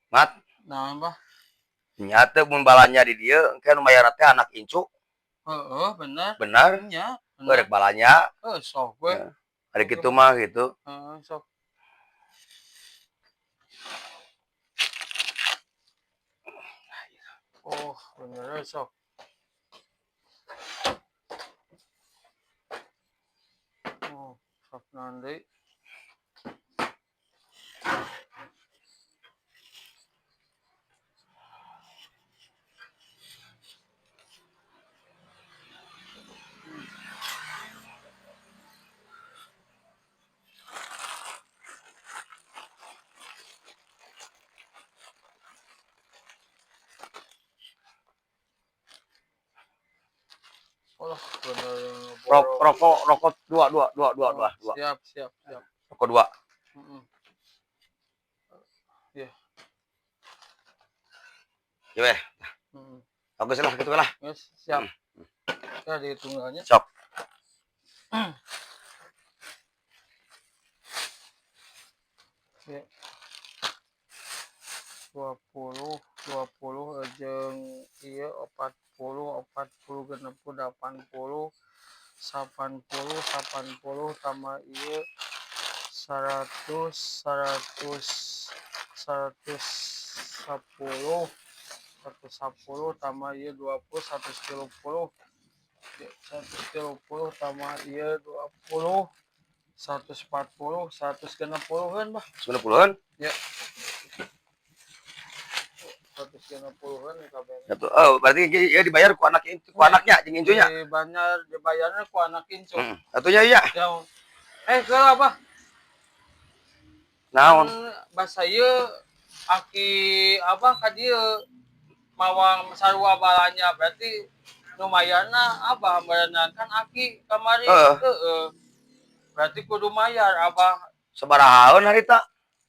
Mat. Naon, Bah? Nya teu mun balanja di dieu engke nu mayar teh anak incu. Heeh, bener. Bener. Nya, Heuh, rek bener. Balanja. Heuh, sok we. Heeh. Ari kitu mah gitu. Heeh, sok. Oh, bener sok. Oh, sok naon deui? Oh, bener. Rokok rokok dua dua dua dua Oh, dua dua. Siap, siap, siap. Rokok dua. Heeh. Ya. Ya weh. Heeh. Bagus lah gitu lah. Yes, siap. Ya, ditunggalnya. Sok. Ya. 20, 20 jeung ieu 40, 40, 60, 80, 80, 80 tambah ieu 100, 100, 110, 110 tambah ieu 20, 130. Ya, 130 tambah ieu 20, 140, 160-an, Bah. 90-an? Ya. 160-an kabeh. Satu, oh, berarti ya dibayar ku anak ku anaknya jeung incunya. Dibayar, dibayarnya ku anak incu. Heeh. Satunya iya. Ya. Eh, geura, Bah. Naon? Kan basa ieu aki abah ka dieu mawang sarua balanja, berarti nu mayarna abah meureunan, kan aki kamari. Heeh. Heeh. Berarti kudu mayar abah. Sabarahaeun harita?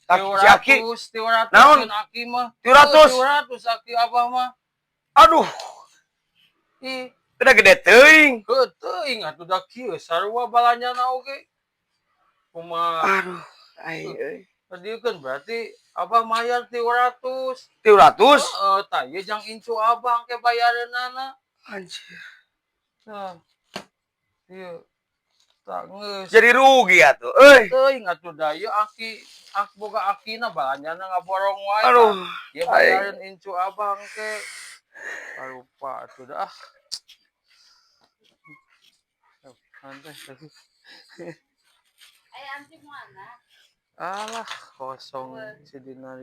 Aki, si aki. 300, Naon? 300 aki mah. 300? 300 aki abah mah. Aduh, Ih, udah gede teuing. Heuh, teuing atuh da kieu sarua balanjana oge. Kumaha? Aduh, ai euy. Tadi kan berarti abah mayar 300. 300? Heeh, tah ieu jang incu abah ke bayareunana. Anjir. Nah. Ieu. Tak geus. Jadi rugi atuh. Euy. Teuing atuh da ieu aki ak boga akina balanjana ngaborong wae. Aduh. Ieu Ai. bayareun incu abah ke. Lupa atuh dah. Santai. Ay, anti mo anak. Alah, kosong si dinar.